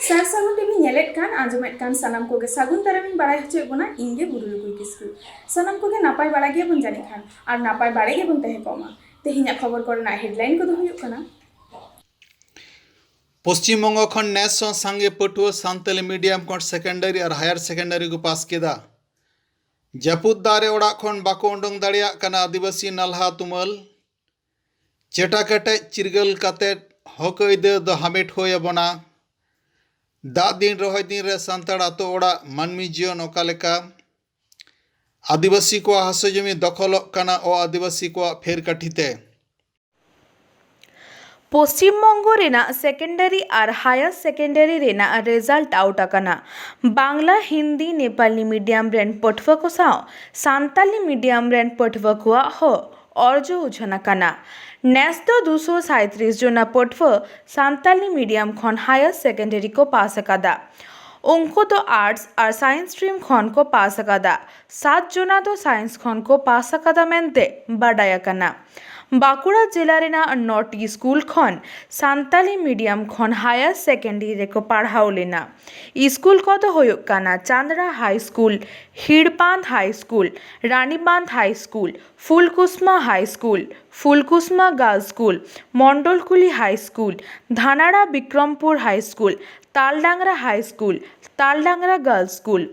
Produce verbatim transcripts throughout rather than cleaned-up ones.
ᱥᱟᱨ ᱥᱟᱹᱜᱩᱱ ᱴᱤᱵᱷᱤ ᱧᱮᱞᱮᱫ ᱠᱟᱱ, ᱟᱸᱡᱚᱢᱮᱫ ᱠᱟᱱ ᱥᱟᱱᱟᱢ ᱠᱚᱜᱮ ᱥᱟᱹᱜᱩᱱ ᱫᱟᱨᱟᱢᱤᱧ ᱵᱟᱲᱟᱭ ᱦᱚᱪᱚᱭᱮᱫ ᱵᱚᱱᱟ, ᱤᱧ ᱜᱮ ᱵᱩᱨᱩ ᱞᱩᱠᱩᱭ ᱠᱤᱥᱠᱩ᱾ ᱥᱟᱱᱟᱢ ᱠᱚᱜᱮ ᱱᱟᱯᱟᱭ ᱵᱟᱲᱟ ᱜᱮᱭᱟᱵᱚᱱ ᱡᱟᱹᱱᱤᱡ ᱠᱷᱟᱱ, ᱟᱨ ᱱᱟᱯᱟᱭ ᱵᱟᱲᱟ ᱜᱮᱵᱚᱱ ᱛᱟᱦᱮᱸ ᱠᱚᱜ ᱢᱟ᱾ ᱛᱮᱦᱮᱧᱟᱜ ᱠᱷᱚᱵᱚᱨ ᱠᱚᱨᱮᱱᱟᱜ headline ᱠᱚᱫᱚ ᱦᱩᱭᱩᱜ ᱠᱟᱱᱟ᱾ ᱯᱚᱥᱪᱤᱢ ᱵᱚᱝᱜᱚ ᱠᱷᱚᱱ ᱱᱮᱥ ᱦᱚᱸ ᱥᱟᱸᱜᱮ ᱯᱟᱹᱴᱷᱩᱣᱟᱹ ᱥᱟᱱᱛᱟᱞᱤ medium ᱠᱷᱚᱱ secondary ᱟᱨ higher secondary ᱠᱚ ᱯᱟᱥ ᱠᱮᱫᱟ᱾ ᱡᱟᱹᱯᱩᱫ ᱫᱟᱜ ᱨᱮ ᱚᱲᱟᱜ ᱠᱷᱚᱱ ᱵᱟᱠᱚ ᱩᱰᱩᱝ ᱫᱟᱲᱮᱭᱟᱜ ᱠᱟᱱᱟ ᱟᱹᱫᱤᱵᱟᱹᱥᱤ ᱱᱟᱞᱦᱟ ᱛᱩᱢᱟᱹᱞ᱾ ᱪᱮᱴᱟ ᱠᱮᱴᱮᱡ ᱪᱤᱨᱜᱟᱹᱞ ᱠᱟᱛᱮ ᱦᱚᱠ ᱟᱹᱭᱫᱟᱹᱨ ᱫᱚ ᱦᱟᱢᱮᱴ ᱦᱩᱭ ᱟᱵᱚᱱᱟ᱾ ᱫᱟᱜ ᱫᱤᱱ ᱨᱚᱦᱚᱭ ᱫᱤᱱ ᱨᱮ ᱥᱟᱱᱛᱟᱲ ᱟᱛᱳ ᱚᱲᱟᱜ ᱢᱟᱹᱱᱢᱤ ᱡᱤᱭᱚᱱ ᱚᱠᱟ ᱞᱮᱠᱟ? ᱟᱹᱫᱤᱵᱟᱹᱥᱤ ᱠᱚᱣᱟᱜ ᱦᱟᱥᱟ ᱡᱚᱢᱤ ᱫᱚᱠᱷᱚᱞᱚᱜ ᱠᱟᱱᱟ ᱚ ᱟᱹᱫᱤᱵᱟᱹᱥᱤ ᱠᱚᱣᱟᱜ ᱯᱷᱮᱨ ᱠᱟᱹᱴᱷᱤ ᱛᱮ᱾ ᱯᱚᱥᱪᱤᱢ ᱵᱚᱝᱜᱚ ᱨᱮᱱᱟᱜ secondary ᱟᱨ higher secondary ᱨᱮᱱᱟᱜ result out ᱟᱠᱟᱱᱟ᱾ ᱵᱟᱝᱞᱟ, ᱦᱤᱱᱫᱤ, ᱱᱮᱯᱟᱞᱤ medium ᱨᱮᱱ ᱯᱟᱹᱴᱷᱩᱣᱟᱹ ᱠᱚ ᱥᱟᱶ ᱥᱟᱱᱛᱟᱞᱤ medium ᱨᱮᱱ ᱯᱟᱹᱴᱷᱩᱣᱟᱹ ᱠᱚᱣᱟᱜ ᱦᱚᱸ ᱚᱨᱡᱚ ᱩᱪᱷᱟᱹᱱ ᱟᱠᱟᱱᱟ᱾ ᱱᱮᱥ ᱫᱚ ᱫᱩᱥᱚ ᱥᱟᱸᱭᱛᱨᱤᱥ ᱡᱚᱱᱟ ᱯᱟᱹᱴᱷᱩᱣᱟᱹ ᱥᱟᱱᱛᱟᱞᱤ medium ᱠᱷᱚᱱ higher secondary ᱠᱚ ᱯᱟᱥ ᱟᱠᱟᱫᱟ᱾ ᱩᱱᱠᱩ ᱫᱚ arts ᱟᱨ science stream ᱠᱷᱚᱱ ᱠᱚ ᱯᱟᱥ ᱟᱠᱟᱫᱟ᱾ ᱥᱟᱛ ᱡᱚᱱᱟ ᱫᱚ science ᱠᱷᱚᱱ ᱠᱚ ᱯᱟᱥ ᱟᱠᱟᱫᱟ ᱢᱮᱱᱛᱮ ᱵᱟᱰᱟᱭ ᱟᱠᱟᱱᱟ᱾ ᱵᱟᱸᱠᱩᱲᱟ ᱡᱮᱞᱟ ᱨᱮᱱᱟᱜ ᱱᱚᱴᱤ ᱥᱠᱩᱞ ᱠᱷᱚᱱ ᱥᱟᱱᱛᱟᱞᱤ medium ᱠᱷᱚᱱ higher secondary ᱨᱮᱠᱚ ᱯᱟᱲᱦᱟᱣ ᱞᱮᱱᱟ᱾ ᱥᱠᱩᱞ ᱠᱚᱫᱚ ᱦᱩᱭᱩᱜ ᱠᱟᱱᱟ Chandra High School, ᱦᱤᱲᱯᱟᱸᱫᱽ High School, Ranibandh High School, ᱯᱷᱩᱞᱠᱩᱥᱢᱟ High School, ᱯᱷᱩᱞᱠᱩᱥᱢᱟ Girls School, ᱢᱚᱱᱰᱚᱞᱠᱩᱞᱤ High School, ᱫᱷᱟᱱᱟᱲᱟ ᱵᱤᱠᱨᱚᱢᱯᱩᱨ High School, Taldangra High School, Taldangra Girls School᱾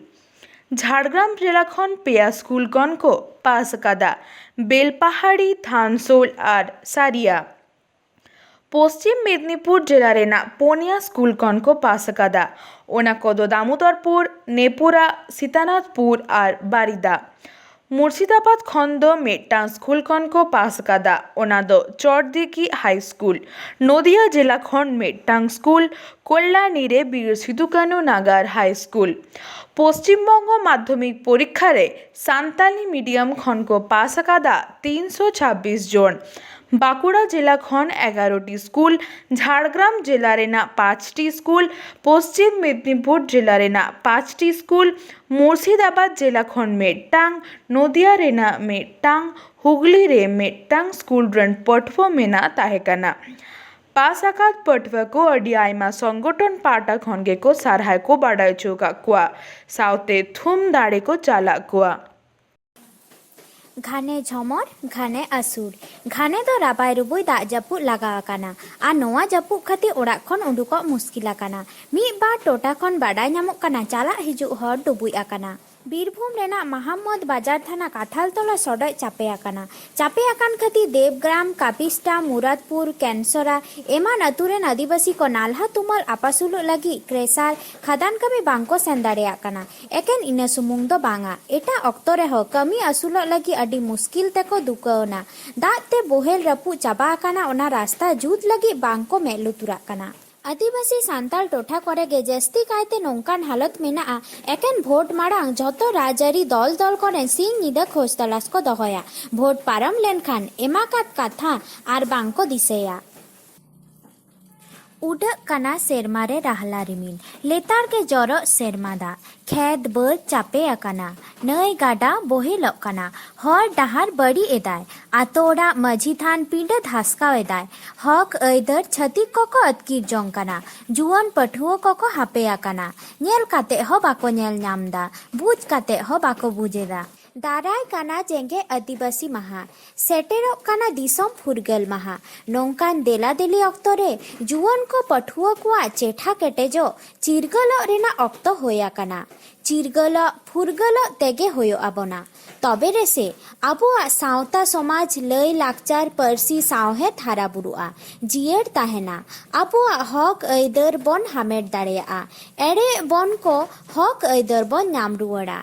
Jhargram ᱡᱮᱞᱟ ᱠᱷᱚᱱ ᱯᱮᱭᱟ ᱥᱠᱩᱞ ᱠᱷᱚᱱ ᱠᱚ ᱯᱟᱥ ᱟᱠᱟᱫᱟ, ᱵᱮᱞᱯᱟᱦᱟᱲᱤ, ᱛᱷᱟᱱᱥᱳᱞ ᱟᱨ ᱥᱟᱨᱤᱭᱟ᱾ ᱯᱚᱥᱪᱤᱢ ᱢᱮᱫᱽᱱᱤᱯᱩᱨ ᱡᱮᱞᱟ ᱨᱮᱱᱟᱜ ᱯᱳᱱᱭᱟ ᱥᱠᱩᱞ ᱠᱷᱚᱱ ᱠᱚ ᱯᱟᱥ ᱟᱠᱟᱫᱟ, ᱚᱱᱟ ᱠᱚᱫᱚ ᱫᱟᱢᱳᱫᱚᱨᱯᱩᱨ, ᱱᱮᱯᱩᱨᱟ, ᱥᱤᱛᱟᱱᱟᱛᱷᱯᱩᱨ ᱟᱨ ᱵᱟᱨᱤᱫᱟ᱾ ᱢᱩᱨᱥᱤᱫᱟᱵᱟᱫᱽ ᱠᱷᱚᱱ ᱫᱚ ᱢᱤᱫᱴᱟᱝ ᱥᱠᱩᱞ ᱠᱷᱚᱱ ᱠᱚ ᱯᱟᱥ ᱟᱠᱟᱫᱟ, ᱚᱱᱟ ᱫᱚ ᱪᱚᱨᱫᱤᱜᱷᱤ High School᱾ ᱱᱚᱫᱤᱭᱟ ᱡᱮᱞᱟ ᱠᱷᱚᱱ ᱢᱤᱫᱴᱟᱝ ᱥᱠᱩᱞ ᱠᱚᱞᱞᱟᱱᱤ ᱨᱮ ᱵᱤᱨ ᱥᱤᱫᱩ ᱠᱟᱹᱱᱩ ᱱᱟᱜᱟᱨ High School᱾ ᱯᱚᱥᱪᱤᱢ ᱵᱚᱝᱜᱚ ᱢᱟᱫᱽᱫᱷᱚᱢᱤᱠ ᱯᱚᱨᱤᱠᱠᱷᱟ ᱨᱮ ᱥᱟᱱᱛᱟᱞᱤ medium ᱠᱷᱚᱱ ᱠᱚ ᱯᱟᱥ ᱟᱠᱟᱫᱟ ᱛᱤᱱᱥᱚ ᱪᱷᱟᱵᱵᱤᱥ ᱡᱚᱱ᱾ ᱵᱟᱸᱠᱩᱲᱟ ᱡᱮᱞᱟ ᱠᱷᱚᱱ ᱮᱜᱟᱨᱚ ᱴᱤ ᱥᱠᱩᱞ, ᱡᱷᱟᱲᱜᱨᱟᱢ ᱡᱮᱞᱟ ᱨᱮᱱᱟᱜ ᱯᱟᱸᱪ ᱴᱤ ᱥᱠᱩᱞ, ᱯᱚᱥᱪᱤᱢ ᱢᱮᱫᱽᱱᱤᱯᱩᱨ ᱡᱮᱞᱟ ᱨᱮᱱᱟᱜ ᱯᱟᱸᱪ ᱴᱤ ᱥᱠᱩᱞ, ᱢᱩᱨᱥᱤᱫᱟᱵᱟᱫᱽ ᱡᱮᱞᱟ ᱠᱷᱚᱱ ᱢᱤᱫᱴᱟᱝ, ᱱᱚᱫᱤᱭᱟ ᱨᱮᱱᱟᱜ ᱢᱤᱫᱴᱟᱝ, ᱦᱩᱜᱽᱞᱤ ᱨᱮ ᱢᱤᱫᱴᱟᱝ ᱥᱠᱩᱞ ᱨᱮᱱ ᱯᱟᱹᱴᱷᱩᱣᱟᱹ ᱢᱮᱱᱟᱜ ᱛᱟᱦᱮᱸ ᱠᱟᱱᱟ᱾ ᱯᱟᱥ ᱟᱠᱟᱫ ᱯᱟᱹᱴᱷᱩᱣᱟᱹ ᱠᱚ ᱟᱹᱰᱤ ᱟᱭᱢᱟ ᱥᱚᱝᱜᱚᱴᱷᱚᱱ ᱯᱟᱦᱴᱟ ᱠᱷᱚᱱ ᱜᱮᱠᱚ ᱥᱟᱨᱦᱟᱣ ᱠᱚ ᱵᱟᱰᱟᱭ ᱦᱚᱪᱚ ᱟᱠᱟᱫ ᱠᱚᱣᱟ, ᱥᱟᱶᱛᱮ ᱛᱷᱩᱢ ᱫᱟᱲᱮ ᱠᱚ ᱪᱟᱞᱟᱜ ᱠᱚᱣᱟ᱾ ᱜᱷᱟᱱᱮ ᱡᱷᱚᱢᱚᱨ, ᱜᱷᱟᱱᱮ ᱟᱹᱥᱩᱲ᱾ ᱜᱷᱟᱱᱮ ᱫᱚ ᱨᱟᱵᱟᱭ ᱨᱩᱵᱩᱭ ᱫᱟᱜ ᱡᱟᱹᱯᱩᱫ ᱞᱟᱜᱟᱣ ᱟᱠᱟᱱᱟ ᱟᱨ ᱱᱚᱣᱟ ᱡᱟᱹᱯᱩᱫ ᱠᱷᱟᱹᱛᱤᱨ ᱚᱲᱟᱜ ᱠᱷᱚᱱ ᱩᱰᱩᱠᱚᱜ ᱢᱩᱥᱠᱤᱞ ᱟᱠᱟᱱᱟ᱾ ᱢᱤᱫ ᱵᱟᱨ ᱴᱚᱴᱷᱟ ᱠᱷᱚᱱ ᱵᱟᱰᱟᱭ ᱧᱟᱢᱚᱜ ᱠᱟᱱᱟ, ᱪᱟᱞᱟᱜ ᱦᱤᱡᱩᱜ ᱦᱚᱨ ᱰᱩᱵᱩᱡ ᱟᱠᱟᱱᱟ᱾ ᱵᱤᱨᱵᱷᱩᱢ ᱨᱮᱱᱟᱜ ᱢᱟᱦᱟᱢᱚᱫᱽ ᱵᱟᱡᱟᱨ ᱛᱷᱟᱱᱟ ᱠᱟᱛᱷᱟᱞ ᱛᱚᱞᱟ ᱥᱚᱰᱚᱡ ᱪᱟᱯᱮ ᱟᱠᱟᱱᱟ᱾ ᱪᱟᱯᱮ ᱟᱠᱟᱱ ᱠᱷᱟᱹᱛᱤᱨ ᱫᱮᱵᱽᱜᱨᱟᱢ, ᱠᱟᱯᱤᱥᱴᱟ, ᱢᱩᱨᱟᱫᱽᱯᱩᱨ, ᱠᱮᱱᱥᱚᱨᱟ ᱮᱢᱟᱱ ᱟᱹᱛᱩ ᱨᱮᱱ ᱟᱹᱫᱤᱵᱟᱹᱥᱤ ᱠᱚ ᱱᱟᱞᱦᱟ ᱛᱩᱢᱟᱹᱞ ᱟᱯᱟᱥᱩᱞᱚᱜ ᱞᱟᱹᱜᱤᱫ ᱠᱨᱮᱥᱟᱨ ᱠᱷᱟᱫᱟᱱ ᱠᱟᱹᱢᱤ ᱵᱟᱝ ᱠᱚ ᱥᱮᱱ ᱫᱟᱲᱮᱭᱟᱜ ᱠᱟᱱᱟ᱾ ᱮᱠᱮᱱ ᱤᱱᱟᱹ ᱥᱩᱢᱩᱝ ᱫᱚ ᱵᱟᱝᱟ, ᱮᱴᱟᱜ ᱚᱠᱛᱚ ᱨᱮᱦᱚᱸ ᱠᱟᱹᱢᱤ ᱟᱹᱥᱩᱞᱚᱜ ᱞᱟᱹᱜᱤᱫ ᱟᱹᱰᱤ ᱢᱩᱥᱠᱤᱞ ᱛᱮᱠᱚ ᱫᱩᱠᱟᱹᱣᱱᱟ᱾ ᱫᱟᱜ ᱛᱮ ᱵᱚᱦᱮᱞ ᱨᱟᱹᱯᱩᱫ ᱪᱟᱵᱟ ᱟᱠᱟᱱᱟ, ᱚᱱᱟ ᱨᱟᱥᱛᱟ ᱡᱩᱛ ᱞᱟᱹᱜᱤᱫ ᱵᱟᱝ ᱠᱚ ᱢᱮᱫ ᱞᱩᱛᱩᱨᱟᱜ ᱠᱟᱱᱟ᱾ ᱟᱹᱫᱤᱵᱟᱹᱥᱤ ᱥᱟᱱᱛᱟᱲ ᱴᱚᱴᱷᱟ ᱠᱚᱨᱮ ᱜᱮ ᱡᱟᱹᱥᱛᱤ ᱠᱟᱭᱛᱮ ᱱᱚᱝᱠᱟᱱ ᱦᱟᱞᱚᱛ ᱢᱮᱱᱟᱜᱼᱟ᱾ ᱮᱠᱮᱱ ᱵᱷᱳᱴ ᱢᱟᱲᱟᱝ ᱡᱷᱚᱛᱚ ᱨᱟᱡᱽᱟᱹᱨᱤ ᱫᱚᱞ ᱫᱚᱞ ᱠᱚᱨᱮᱱ ᱥᱤᱧ ᱧᱤᱫᱟᱹ ᱠᱷᱳᱡᱽ ᱛᱚᱞᱟᱥ ᱠᱚ ᱫᱚᱦᱚᱭᱟ᱾ ᱵᱷᱳᱴ ᱯᱟᱨᱚᱢ ᱞᱮᱱᱠᱷᱟᱱ ᱮᱢᱟᱠᱟᱫ ᱠᱟᱛᱷᱟ ᱟᱨ ᱵᱟᱝ ᱠᱚ ᱫᱤᱥᱟᱹᱭᱟ᱾ ᱩᱰᱟᱹᱜ ᱠᱟᱱᱟ ᱥᱮᱨᱢᱟ ᱨᱮ ᱨᱟᱦᱞᱟ ᱨᱤᱢᱤᱞ, ᱞᱮᱛᱟᱲ ᱜᱮ ᱡᱚᱨᱚᱜ ᱥᱮᱨᱢᱟ ᱫᱟᱜ᱾ ᱠᱷᱮᱛ ᱵᱟᱹᱫᱽ ᱪᱟᱯᱮ ᱟᱠᱟᱱᱟ, ᱱᱟᱹᱭ ᱜᱟᱰᱟ ᱵᱚᱦᱮᱞᱚᱜ ᱠᱟᱱᱟ, ᱦᱚᱨ ᱰᱟᱦᱟᱨ ᱵᱟᱹᱲᱤᱡ ᱮᱫᱟᱭ, ᱟᱛᱳ ᱚᱲᱟᱜ ᱢᱟᱹᱡᱷᱤ ᱛᱷᱟᱱ ᱯᱤᱸᱰᱟᱹ ᱫᱷᱟᱥᱠᱟᱣ ᱮᱫᱟᱭ, ᱦᱚᱠ ᱟᱹᱭᱫᱟᱹᱨ ᱪᱷᱟᱹᱛᱤᱠ ᱠᱚᱠᱚ ᱟᱹᱛᱠᱤᱨ ᱡᱚᱝ ᱠᱟᱱᱟ, ᱡᱩᱣᱟᱹᱱ ᱯᱟᱹᱴᱷᱩᱣᱟᱹ ᱠᱚᱠᱚ ᱦᱟᱯᱮ ᱟᱠᱟᱱᱟ, ᱧᱮᱞ ᱠᱟᱛᱮ ᱦᱚᱸ ᱵᱟᱠᱚ ᱧᱮᱞ ᱧᱟᱢ ᱫᱟ, ᱵᱩᱡᱽ ᱠᱟᱛᱮ ᱦᱚᱸ ᱵᱟᱠᱚ ᱵᱩᱡᱽ ᱮᱫᱟ᱾ ᱫᱟᱨᱟᱭ ᱠᱟᱱᱟ ᱡᱮᱜᱮᱛ ᱟᱹᱫᱤᱵᱟᱹᱥᱤ ᱢᱟᱦᱟ, ᱥᱮᱴᱮᱨᱚᱜ ᱠᱟᱱᱟ ᱫᱤᱥᱚᱢ ᱯᱷᱩᱨᱜᱟᱹᱞ ᱢᱟᱦᱟ᱾ ᱱᱚᱝᱠᱟᱱ ᱫᱮᱞᱟ ᱫᱮᱞᱤ ᱚᱠᱛᱚ ᱨᱮ ᱡᱩᱣᱟᱹᱱ ᱠᱚ ᱯᱟᱹᱴᱷᱩᱣᱟᱹ ᱠᱚᱣᱟᱜ ᱪᱮᱴᱷᱟ ᱠᱮᱴᱮᱡᱚᱜ, ᱪᱤᱨᱜᱟᱹᱞᱚᱜ ᱨᱮᱱᱟᱜ ᱚᱠᱛᱚ ᱦᱩᱭ ᱟᱠᱟᱱᱟ᱾ ᱪᱤᱨᱜᱟᱹᱞᱚᱜ ᱯᱷᱩᱨᱜᱟᱹᱞᱚᱜ ᱛᱮᱜᱮ ᱦᱩᱭᱩᱜ ᱟᱵᱚᱱᱟ᱾ ᱛᱚᱵᱮ ᱨᱮᱥᱮ ᱟᱵᱚᱣᱟᱜ ᱥᱟᱶᱛᱟ ᱥᱚᱢᱟᱡᱽ, ᱞᱟᱹᱭ ᱞᱟᱠᱪᱟᱨ, ᱯᱟᱹᱨᱥᱤ, ᱥᱟᱶᱦᱮᱫ ᱦᱟᱨᱟ ᱵᱩᱨᱩᱜᱼᱟ, ᱡᱤᱭᱟᱹᱲ ᱛᱟᱦᱮᱱᱟ᱾ ᱟᱵᱚᱣᱟᱜ ᱦᱚᱠ ᱟᱹᱭᱫᱟᱹᱨ ᱵᱚᱱ ᱦᱟᱢᱮᱴ ᱫᱟᱲᱮᱭᱟᱜᱼᱟ᱾ ᱮᱲᱮ ᱵᱚᱱ ᱠᱚ ᱦᱚᱠ ᱟᱹᱭᱫᱟᱹᱨ ᱵᱚᱱ ᱧᱟᱢ ᱨᱩᱣᱟᱹᱲᱟ᱾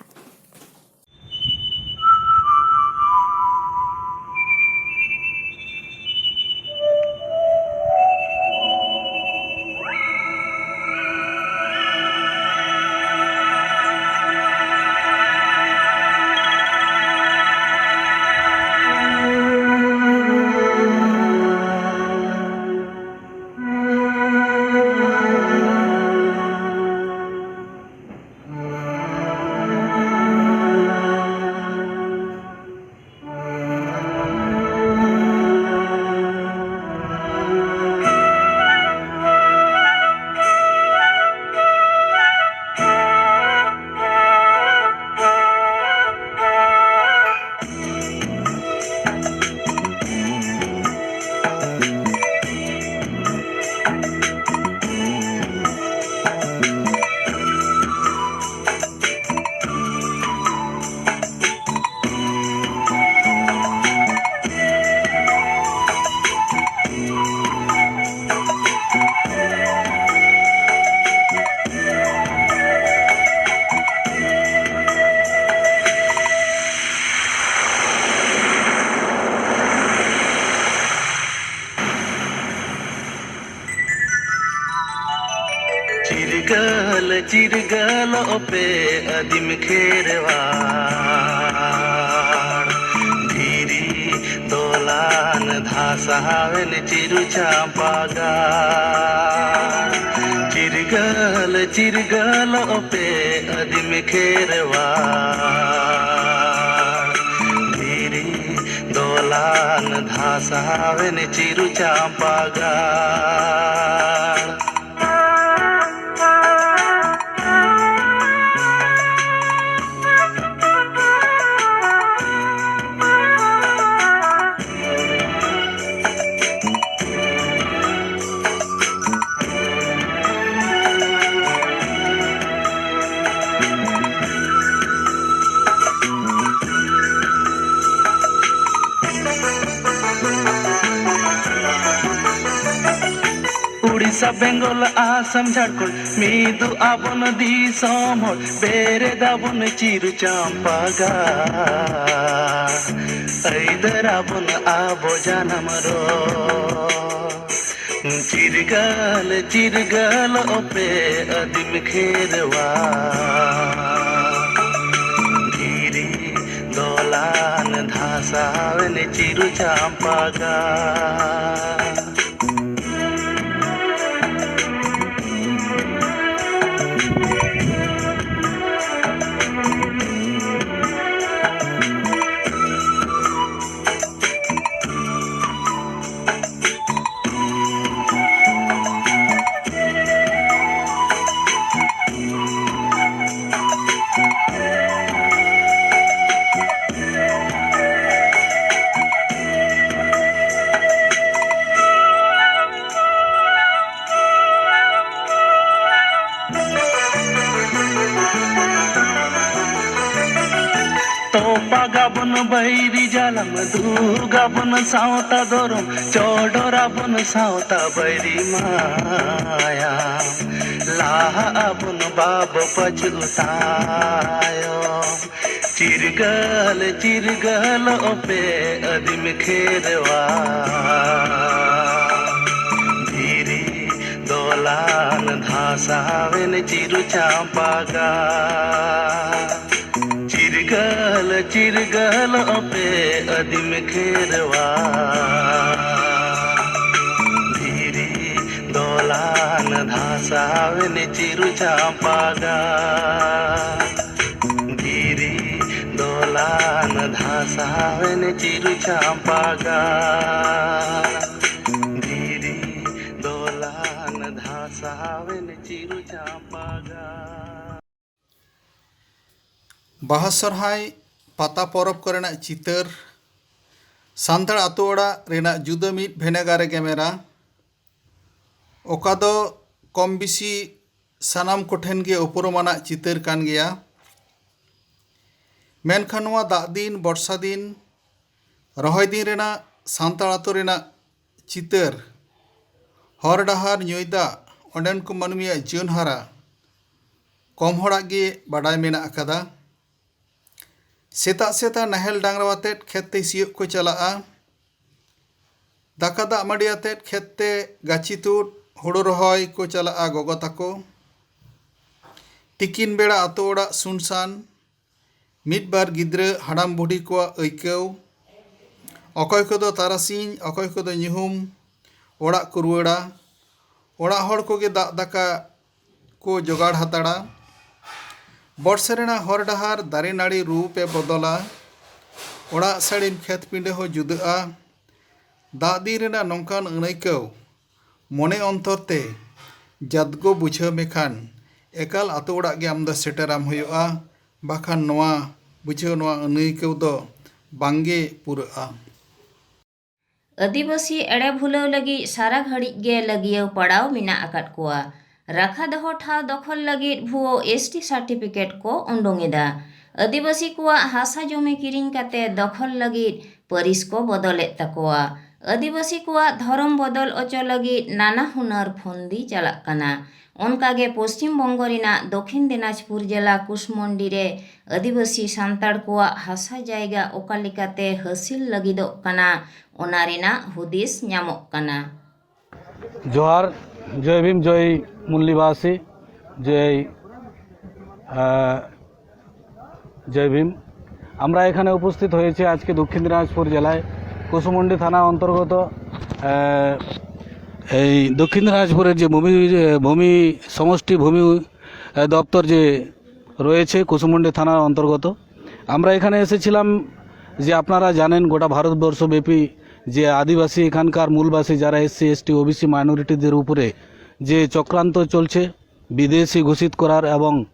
ᱪᱤᱨᱜᱟᱹᱞ ᱪᱤᱨᱜᱟᱹᱞᱚᱜ ᱯᱮ ᱟᱹᱫᱤᱢ ᱠᱷᱮᱨᱣᱟᱲ, ᱫᱷᱤᱨᱤ ᱫᱚᱞᱟᱱ ᱫᱷᱟᱥᱟᱣᱮᱱ ᱪᱤᱨᱩ ᱪᱟᱢᱯᱟ ᱜᱟᱲ᱾ ᱪᱤᱨᱜᱟᱹᱞ ᱪᱤᱨᱜᱟᱹᱞᱚᱜ ᱯᱮ ᱟᱹᱫᱤᱢ ᱠᱷᱮᱨᱣᱟᱲ, ᱫᱷᱤᱨᱤ ᱫᱚᱞᱟᱱ ᱫᱷᱟᱥᱟᱣᱮᱱ ᱪᱤᱨᱩ ᱪᱟᱢᱯᱟ ᱜᱟᱲ᱾ ᱩᱲᱤᱥᱥᱟ, ᱵᱮᱝᱜᱚᱞ, ᱟᱥᱟᱢ, ᱡᱷᱟᱲᱠᱷᱚᱸᱰ, ᱢᱤᱫᱚᱜ ᱟᱵᱚᱱ ᱫᱤᱥᱚᱢ ᱦᱚᱲ, ᱵᱮᱨᱮᱫ ᱟᱵᱚᱱ ᱪᱤᱨᱩ ᱪᱟᱢᱯᱟ ᱜᱟᱲ, ᱟᱹᱭᱫᱟᱹᱨ ᱟᱵᱚᱱ ᱟᱵᱚ ᱡᱟᱱᱟᱢ ᱨᱚᱲ᱾ ᱪᱤᱨᱜᱟᱹᱞ ᱪᱤᱨᱜᱟᱹᱞᱚᱜ ᱯᱮ ᱟᱹᱫᱤᱢ ᱠᱷᱮᱨᱣᱟᱲ, ᱫᱷᱤᱨᱤ ᱫᱚᱞᱟᱱ ᱫᱷᱟᱥᱟᱣᱮᱱ ᱪᱤᱨᱩ ᱪᱟᱢᱯᱟ ᱜᱟᱲ᱾ ᱛᱚᱯᱟᱜᱟᱵᱚᱱ ᱵᱟᱹᱭᱨᱤ ᱡᱟᱞᱟᱢ, ᱫᱩᱜᱟᱵᱚᱱ ᱥᱟᱶᱛᱟ ᱫᱷᱚᱨᱚᱢ, ᱪᱚᱰᱚᱨᱟᱵᱚᱱ ᱥᱟᱶᱛᱟ ᱵᱟᱹᱭᱨᱤ ᱢᱟᱭᱟᱢ, ᱞᱟᱦᱟᱜ ᱟᱵᱚᱱ ᱵᱟᱵᱚ ᱯᱟᱹᱪᱷᱩ ᱛᱟᱭᱚᱢ᱾ ᱪᱤᱨᱜᱟᱹᱞ ᱪᱤᱨᱜᱟᱹᱞᱚᱜ ᱯᱮ ᱟᱹᱫᱤᱢ ᱠᱷᱮᱨᱣᱟᱲ, ᱫᱷᱤᱨᱤ ᱫᱚᱞᱟ ᱟᱱ ᱫᱷᱟᱥᱟᱣᱮᱱ ᱪᱤᱨᱩ ᱪᱟᱢᱯᱟ ᱜᱟ᱾ ᱪᱤᱨᱜᱟᱹᱞ ᱪᱤᱨᱜᱟᱹᱞᱚᱜ ᱯᱮ ᱟᱹᱫᱤᱢ ᱠᱷᱮᱨᱣᱟ᱾ ᱫᱷᱤᱨᱤ ᱫᱚᱞᱟᱱ ᱫᱷᱟᱥᱟᱣᱮᱱ ᱪᱤᱨᱩ ᱪᱟᱢᱯᱟ ᱜᱟ᱾ ᱫᱷᱤᱨᱤ ᱫᱚᱞᱟᱱ ᱫᱷᱟᱥᱟᱣᱮᱱ ᱪᱤᱨᱩ ᱪᱟᱢᱯᱟ ᱜᱟ᱾ ᱫᱷᱤᱨᱤ ᱫᱚᱞᱟᱱ ᱫᱷᱟᱥᱟᱣᱮᱱ ᱪᱤᱨᱩ ᱪᱟᱢᱯᱟ ᱜᱟ᱾ ᱵᱟᱦᱟ ᱥᱚᱨᱦᱟᱭ ᱯᱟᱛᱟ ᱯᱚᱨᱚᱵᱽ ᱠᱚᱨᱮᱱᱟᱜ ᱪᱤᱛᱟᱹᱨ, ᱥᱟᱱᱛᱟᱲ ᱟᱛᱳ ᱚᱲᱟᱜ ᱨᱮᱱᱟᱜ ᱡᱩᱫᱟᱹ ᱢᱤᱫ ᱵᱷᱮᱱᱮᱜᱟᱨᱮ ᱜᱮᱢᱮᱨᱟ, ᱚᱠᱟ ᱫᱚ ᱠᱚᱢ ᱵᱮᱥᱤ ᱥᱟᱱᱟᱢ ᱠᱚᱴᱷᱮᱱ ᱜᱮ ᱩᱯᱨᱩᱢᱟᱱᱟᱜ ᱪᱤᱛᱟᱹᱨ ᱠᱟᱱ ᱜᱮᱭᱟ᱾ ᱢᱮᱱᱠᱷᱟᱱ ᱱᱚᱣᱟ ᱫᱟᱜ ᱫᱤᱱ, ᱵᱚᱨᱥᱟ ᱫᱤᱱ, ᱨᱚᱦᱚᱭ ᱫᱤᱱ ᱨᱮᱱᱟᱜ ᱥᱟᱱᱛᱟᱲ ᱟᱛᱳ ᱨᱮᱱᱟᱜ ᱪᱤᱛᱟᱹᱨ, ᱦᱚᱨ ᱰᱟᱦᱟᱨ, ᱧᱩᱭ ᱫᱟᱜ, ᱚᱸᱰᱮᱱ ᱠᱚ ᱢᱟᱹᱱᱢᱤᱭᱟᱜ ᱡᱤᱭᱚᱱ ᱦᱟᱨᱟ ᱠᱚᱢ ᱦᱚᱲᱟᱜ ᱜᱮ ᱵᱟᱰᱟᱭ ᱢᱮᱱᱟᱜ ᱟᱠᱟᱫᱟ᱾ ᱥᱮᱛᱟᱜ ᱥᱮᱛᱟᱜ ᱱᱟᱦᱮᱞ ᱰᱟᱝᱨᱟ ᱟᱛᱮᱫ ᱠᱷᱮᱛ ᱛᱮ ᱥᱤᱭᱳᱜ ᱠᱚ ᱪᱟᱞᱟᱜᱼᱟ᱾ ᱫᱟᱠᱟ ᱫᱟᱜ ᱢᱟᱹᱰᱤ ᱟᱛᱮᱫ ᱠᱷᱮᱛ ᱛᱮ ᱜᱟᱹᱪᱷᱤ ᱛᱩᱫ, ᱦᱳᱲᱳ ᱨᱚᱦᱚᱭ ᱠᱚ ᱪᱟᱞᱟᱜᱼᱟ ᱜᱚᱜᱚ ᱛᱟᱠᱚ᱾ ᱛᱤᱠᱤᱱ ᱵᱮᱲᱟ ᱟᱛᱳ ᱚᱲᱟᱜ ᱥᱩᱱᱥᱟᱱ, ᱢᱤᱫ ᱵᱟᱨ ᱜᱤᱫᱽᱨᱟᱹ ᱦᱟᱲᱟᱢ ᱵᱩᱰᱷᱤ ᱠᱚᱣᱟᱜ ᱟᱹᱭᱠᱟᱹᱣ, ᱚᱠᱚᱭ ᱠᱚᱫᱚ ᱛᱟᱨᱟᱥᱤᱧ, ᱚᱠᱚᱭ ᱠᱚᱫᱚ ᱧᱩᱦᱩᱢ ᱚᱲᱟᱜ ᱠᱚ ᱨᱩᱣᱟᱹᱲᱟ᱾ ᱚᱲᱟᱜ ᱦᱚᱲ ᱠᱚᱜᱮ ᱫᱟᱜ ᱫᱟᱠᱟ ᱠᱚ ᱡᱚᱜᱟᱲ ᱦᱟᱛᱟᱲᱟ᱾ ᱵᱚᱨᱥᱟ ᱨᱮᱱᱟᱜ ᱦᱚᱨ ᱰᱟᱦᱟᱨ ᱫᱟᱨᱮ ᱱᱟᱹᱲᱤ ᱨᱩᱯ ᱮ ᱵᱚᱫᱚᱞᱟ᱾ ᱚᱲᱟᱜ ᱥᱟᱹᱲᱤᱢ ᱠᱷᱮᱛ ᱯᱤᱸᱰᱟᱹ ᱦᱚᱸ ᱡᱩᱫᱟᱹᱜᱼᱟ᱾ ᱫᱟᱜ ᱫᱤᱱ ᱨᱮᱱᱟᱜ ᱱᱚᱝᱠᱟᱱ ᱟᱹᱱᱟᱹᱭᱠᱟᱹᱣ ᱢᱚᱱᱮ ᱚᱱᱛᱚᱨ ᱛᱮ ᱡᱟᱫᱜᱚ ᱵᱩᱡᱷᱟᱹᱣ ᱢᱮᱠᱷᱟᱱ ᱮᱠᱟᱞ ᱟᱛᱳ ᱚᱲᱟᱜ ᱜᱮ ᱟᱢ ᱫᱚ ᱥᱮᱴᱮᱨᱟᱢ ᱦᱩᱭᱩᱜᱼᱟ, ᱵᱟᱠᱷᱟᱱ ᱱᱚᱣᱟ ᱵᱩᱡᱷᱟᱹᱣ, ᱱᱚᱣᱟ ᱟᱹᱱᱟᱹᱭᱠᱟᱹᱣ ᱫᱚ ᱵᱟᱝᱜᱮ ᱯᱩᱨᱟᱹᱜᱼᱟ᱾ ᱟᱹᱫᱤᱵᱟᱹᱥᱤ ᱮᱲᱮ ᱵᱷᱩᱞᱟᱹᱣ ᱞᱟᱹᱜᱤᱫ ᱥᱟᱨᱟ ᱜᱷᱟᱹᱲᱤᱡ ᱜᱮ ᱞᱟᱹᱜᱤᱭᱟᱹᱣ ᱯᱟᱲᱟᱣ ᱢᱮᱱᱟᱜ ᱟᱠᱟᱫ ᱠᱚᱣᱟ᱾ ᱨᱟᱠᱷᱟ ᱫᱚᱦᱚ ᱴᱷᱟᱶ ᱫᱚᱠᱷᱚᱞ ᱞᱟᱹᱜᱤᱫ ᱵᱷᱩᱣᱟᱹ ᱮᱥ ᱴᱤ certificate ᱠᱚ ᱩᱰᱩᱝ ᱮᱫᱟ᱾ ᱟᱹᱫᱤᱵᱟᱹᱥᱤ ᱠᱚᱣᱟᱜ ᱦᱟᱥᱟ ᱡᱚᱢᱤ ᱠᱤᱨᱤᱧ ᱠᱟᱛᱮ ᱫᱚᱠᱷᱚᱞ ᱞᱟᱹᱜᱤᱫ ᱯᱟᱹᱨᱤᱥ ᱠᱚ ᱵᱚᱫᱚᱞᱮᱫ ᱛᱟᱠᱚᱣᱟ᱾ ᱟᱹᱫᱤᱵᱟᱹᱥᱤ ᱠᱚᱣᱟᱜ ᱫᱷᱚᱨᱚᱢ ᱵᱚᱫᱚᱞ ᱚᱪᱚ ᱞᱟᱹᱜᱤᱫ ᱱᱟᱱᱟ ᱦᱩᱱᱟᱹᱨ ᱯᱷᱚᱱᱫᱤ ᱪᱟᱞᱟᱜ ᱠᱟᱱᱟ᱾ ᱚᱱᱠᱟᱜᱮ ᱯᱚᱥᱪᱤᱢ ᱵᱚᱝᱜᱚ ᱨᱮᱱᱟᱜ ᱫᱚᱠᱷᱤᱱ ᱫᱤᱱᱟᱡᱽᱯᱩᱨ ᱡᱮᱞᱟ ᱠᱩᱥᱢᱚᱱᱰᱤ ᱨᱮ ᱟᱹᱫᱤᱵᱟᱹᱥᱤ ᱥᱟᱱᱛᱟᱲ ᱠᱚᱣᱟᱜ ᱦᱟᱥᱟ ᱡᱟᱭᱜᱟ ᱚᱠᱟ ᱞᱮᱠᱟᱛᱮ ᱦᱟᱹᱥᱤᱞ ᱞᱟᱹᱜᱤᱫᱚᱜ ᱠᱟᱱᱟ, ᱚᱱᱟ ᱨᱮᱱᱟᱜ ᱦᱩᱫᱤᱥ ᱧᱟᱢᱚᱜ ᱠᱟᱱᱟ᱾ ᱡᱚᱦᱟᱨ᱾ জয় ভীম, জয় মুল্লিবাসী, জয় আহ, জয় ভীম। আমরা এখানে উপস্থিত হয়েছি আজকে দক্ষিণ দিনাজপুর জেলায় কুসুমুন্ডি থানা অন্তর্গত আহ, এই দক্ষিণ দিনাজপুরের যে ভূমি, ভূমি সমষ্টি ভূমি আহ, দপ্তর যে রয়েছে কুসুমুন্ডি থানার অন্তর্গত। আমরা এখানে এসেছিলাম যে আপনারা জানেন গোটা ভারতবর্ষব্যাপী যে আদিবাসী, এখানকার মূলবাসী যারা এসসি, এসটি, ওবিসি মাইনরিটিদের উপরে যে চক্রান্ত চলছে বিদেশি ঘোষিত করার, এবং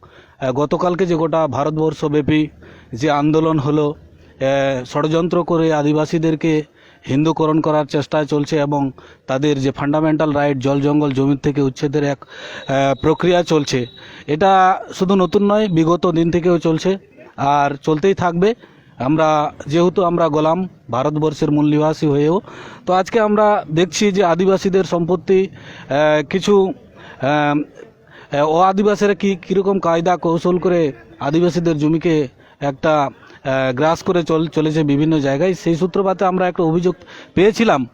আহ, গতকালকে যে গোটা ভারতবর্ষব্যাপী যে আন্দোলন হলো, আহ, ষড়যন্ত্র করে আদিবাসীদেরকে হিন্দুকরণ করার চেষ্টা চলছে এবং তাদের যে ফান্ডামেন্টাল রাইট, জল জঙ্গল জমির থেকে উচ্ছেদের এক আহ, প্রক্রিয়া চলছে। এটা শুধু নতুন নয়, বিগত দিন থেকেও চলছে আর চলতেই থাকবে। আমরা যেহেতু আমরা গোলাম, ভারতবর্ষের মূল নিবাসী হয়েও, তো আজকে আমরা দেখছি যে আদিবাসীদের সম্পত্তি আহ, কিছু আহ, আহ, ও আদিবাসীরা কি কীরকম কায়দা কৌশল করে আদিবাসীদের জমিকে একটা আহ, গ্রাস করে চল চলেছে বিভিন্ন জায়গায়, সেই সূত্রপাতে আমরা একটা অভিযোগ পেয়েছিলাম।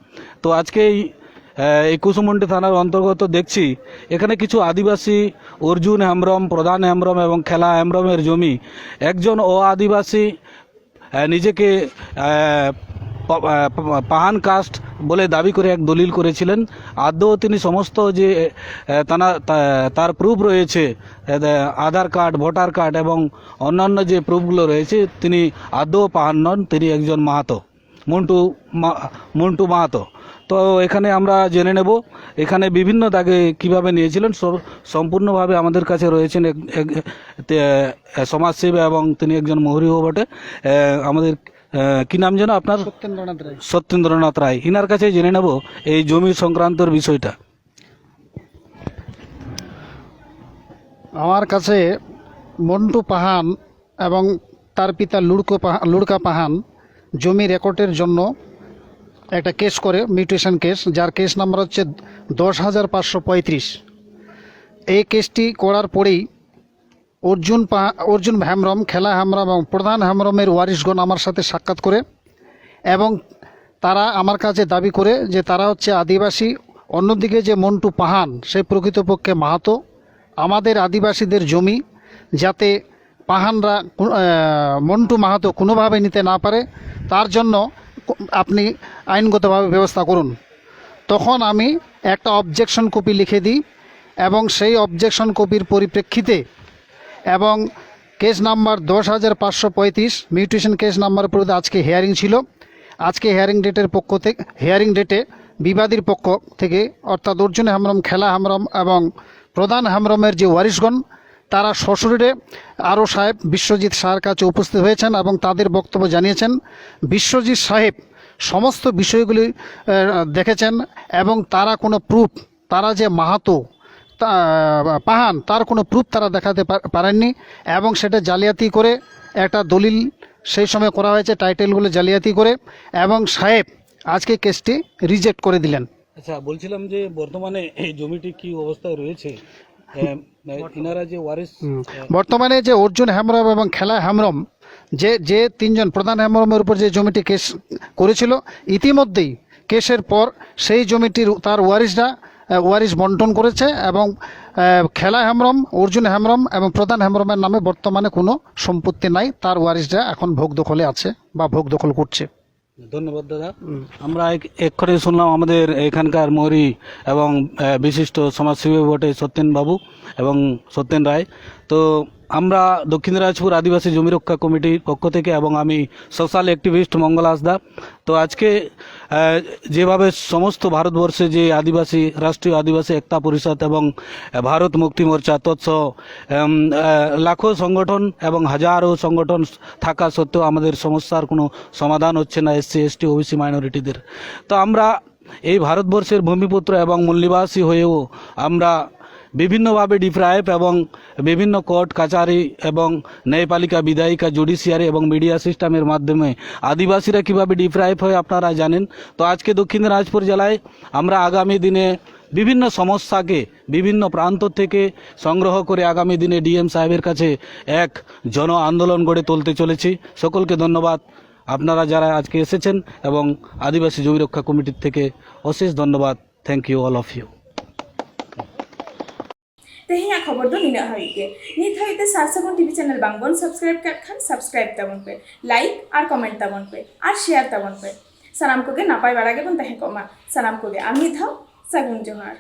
তো আজকে এই আহ, এই কুসুমুন্ডি থানার অন্তর্গত দেখছি এখানে কিছু আদিবাসী অর্জুন হেমব্রম, প্রধান হেমব্রম এবং খেলা হেমব্রমের জমি একজন ও আদিবাসী আহ, নিজেকে আহ, প- আহ, প- পাহান কাস্ট বলে দাবি করে এক দলিল করেছিলেন। আদৌ তিনি সমস্ত যে আহ, তানা- তা- তার প্রুফ রয়েছে, আহ, আধার কার্ড, ভোটার কার্ড এবং অন্যান্য যে প্রুফগুলো রয়েছে, তিনি আদৌ পাহান নন, তিনি একজন মাহাতো, মন্টু মা- মন্টু মাহাতো। তো এখানে আমরা জেনে নেব এখানে বিভিন্ন দাগে কিভাবে নিয়েছিলেন। সব- সম্পূর্ণভাবে আমাদের কাছে রয়েছেন এক- এক- তে- সমাজসেবী এবং তিনি একজন মহরীয় বটে। আহ, আমাদের আহ, কি নাম যেন আপনার? সত্যেন্দ্রনাথ রায়। সত্যেন্দ্রনাথ রায়, ইনার কাছে জেনে নেব এই জমি সংক্রান্তর বিষয়টা। আমার কাছে মন্টু পাহান এবং তার পিতা লুড়কো পাহা- লুড়কা পাহান জমি রেকর্ডের জন্য একটা কেস করে, মিউটেশন কেস, যার কেস নাম্বার হচ্ছে দশ হাজার পাঁচশো পঁয়ত্রিশ। এই কেসটি করার পরেই অর্জুন পাহা- অর্জুন হেমব্রম, খেলা হেমব্রম এবং প্রধান হেমব্রমের ওয়ারিশগণ আমার সাথে সাক্ষাৎ করে এবং তারা আমার কাছে দাবি করে যে তারা হচ্ছে আদিবাসী অন্যদিকে যে মন্টু পাহান, সে প্রকৃতপক্ষে মাহাতো। আমাদের আদিবাসীদের জমি যাতে পাহানরা কো-, আহ, মন্টু মাহাতো কোনোভাবে নিতে না পারে, তার জন্য কো-, আপনি আইনগতভাবে ব্যবস্থা করুন। তখন আমি একটা অবজেকশন কপি লিখে দিই এবং সেই অবজেকশন কপির পরিপ্রেক্ষিতে এবং কেস নাম্বার দশ হাজার পাঁচশো পঁয়ত্রিশ, মিউটেশন কেস নাম্বার পড়তে আজকে হিয়ারিং ছিল। আজকে হিয়ারিং ডেটের পক্ষ থেকে, হিয়ারিং ডেটে বিবাদীর পক্ষ থেকে, অর্থাৎ অর্জুন হেমব্রম, খেলা হেমব্রম এবং প্রধান হেমব্রমের যে ওয়ারিশগণ, তারা সশরীরে আরও সাহেব বিশ্বজিৎ শাহর কাছে উপস্থিত হয়েছেন এবং তাদের বক্তব্য জানিয়েছেন। বিশ্বজিৎ সাহেব সমস্ত বিষয়গুলি আহ, দেখেছেন এবং তারা কোনো প্রুফ, তারা যে মাহাতো তা- পাহান, তার কোনো প্রুফ তারা দেখাতে পার- পারেননি এবং সেটা জালিয়াতি করে একটা দলিল সেই সময় করা হয়েছে, টাইটেলগুলো জালিয়াতি করে, এবং সাহেব আজকে কেসটি রিজেক্ট করে দিলেন। আচ্ছা, বলছিলাম যে বর্তমানে এই জমিটি কি অবস্থায় রয়েছে? এম, এনারা যে ওয়ারিশ, হুম। এ, বর্তমানে যে অর্জুন হেমব্রম এবং খেলা হেমব্রম, যে যে তিনজন প্রধান হেমব্রমের উপর যে জমিটি কেস করেছিল, ইতিমধ্যেই কেসের পর সেই জমিটির তার ওয়ারিশরা আহ, ওয়ারিশ বন্টন করেছে এবং আহ, খেলা হেমব্রম, অর্জুন হেমব্রম এবং প্রধান হেমব্রমের নামে বর্তমানে কোনো সম্পত্তি নাই। তার ওয়ারিশরা এখন ভোগ দখলে আছে বা ভোগ দখল করছে। ধন্যবাদ দাদা। আমরা এক- এক্ষুনি শুনলাম আমাদের এখানকার মৌরি এবং আহ, বিশিষ্ট সমাজসেবী বটে সত্যেন বাবু এবং সত্যেন রায়। তো আমরা দক্ষিণ দিনাজপুর আদিবাসী জমি রক্ষা কমিটির পক্ষ থেকে এবং আমি সোশ্যাল অ্যাক্টিভিস্ট মঙ্গল হাসদা। তো আজকে আহ, যেভাবে সমস্ত ভারতবর্ষে যে আদিবাসী, রাষ্ট্রীয় আদিবাসী একতা পরিষদ এবং আহ, ভারত মুক্তি মোর্চা তৎসহ এম, আহ, লাখো সংগঠন এবং হাজারো সংগঠন থাকা সত্ত্বেও আমাদের সমস্যার কোনো সমাধান হচ্ছে না এসসি, এসটি, ওবিসি মাইনরিটিদের। তো আমরা এই ভারতবর্ষের ভূমিপুত্র এবং মূলনিবাসী হয়েও আমরা বিভিন্নভাবে ডিপ্রাইভ এবং বিভিন্ন কোর্ট কাচারি এবং ন্যায়পালিকা, বিধায়িকা, জুডিশিয়ারি এবং মিডিয়া সিস্টেমের মাধ্যমে আদিবাসীরা কীভাবে ডিপ্রাইভ হয় আপনারা জানেন। তো আজকে দক্ষিণ দিনাজপুর জেলায় আমরা আগামী দিনে বিভিন্ন সমস্যাকে বিভিন্ন প্রান্ত থেকে সংগ্রহ করে আগামী দিনে ডিএম সাহেবের কাছে এক জন আন্দোলন গড়ে তুলতে চলেছি। সকলকে ধন্যবাদ, আপনারা যারা আজকে এসেছেন, এবং আদিবাসী জমি রক্ষা কমিটির থেকে অশেষ ধন্যবাদ। Thank you, all of you. ᱛᱮᱦᱮᱧᱟᱜ ᱠᱷᱚᱵᱚᱨ ᱫᱚ ᱱᱤᱱᱟᱹᱜ ᱦᱟᱹᱵᱤᱡ ᱜᱮ᱾ ᱱᱤᱛ ᱦᱟᱹᱵᱤᱡ ᱛᱮ ᱥᱟᱨ ᱥᱟᱹᱜᱩᱱ ᱴᱤᱵᱷᱤ ᱪᱮᱱᱮᱞ ᱵᱟᱝᱵᱚᱱ ᱥᱟᱵᱥᱠᱨᱟᱭᱤᱵ ᱠᱟᱜ ᱠᱷᱟᱱ ᱥᱟᱵᱥᱠᱨᱟᱭᱤᱵ ᱛᱟᱵᱚᱱ ᱯᱮ, ᱞᱟᱭᱤᱠ ᱟᱨ ᱠᱚᱢᱮᱱᱴ ᱛᱟᱵᱚᱱ ᱯᱮ ᱟᱨ ᱥᱮᱭᱟᱨ ᱛᱟᱵᱚᱱ ᱯᱮ᱾ ᱥᱟᱱᱟᱢ ᱠᱚᱜᱮ ᱱᱟᱯᱟᱭ ᱵᱟᱲᱟ ᱜᱮᱵᱚᱱ ᱛᱟᱦᱮᱸ ᱠᱚᱜ ᱢᱟ᱾ ᱥᱟᱱᱟᱢ ᱠᱚᱜᱮ ᱟᱨ ᱢᱤᱫ ᱫᱷᱟᱣ ᱥᱟᱹᱜᱩᱱ ᱡᱚᱦᱟᱨ᱾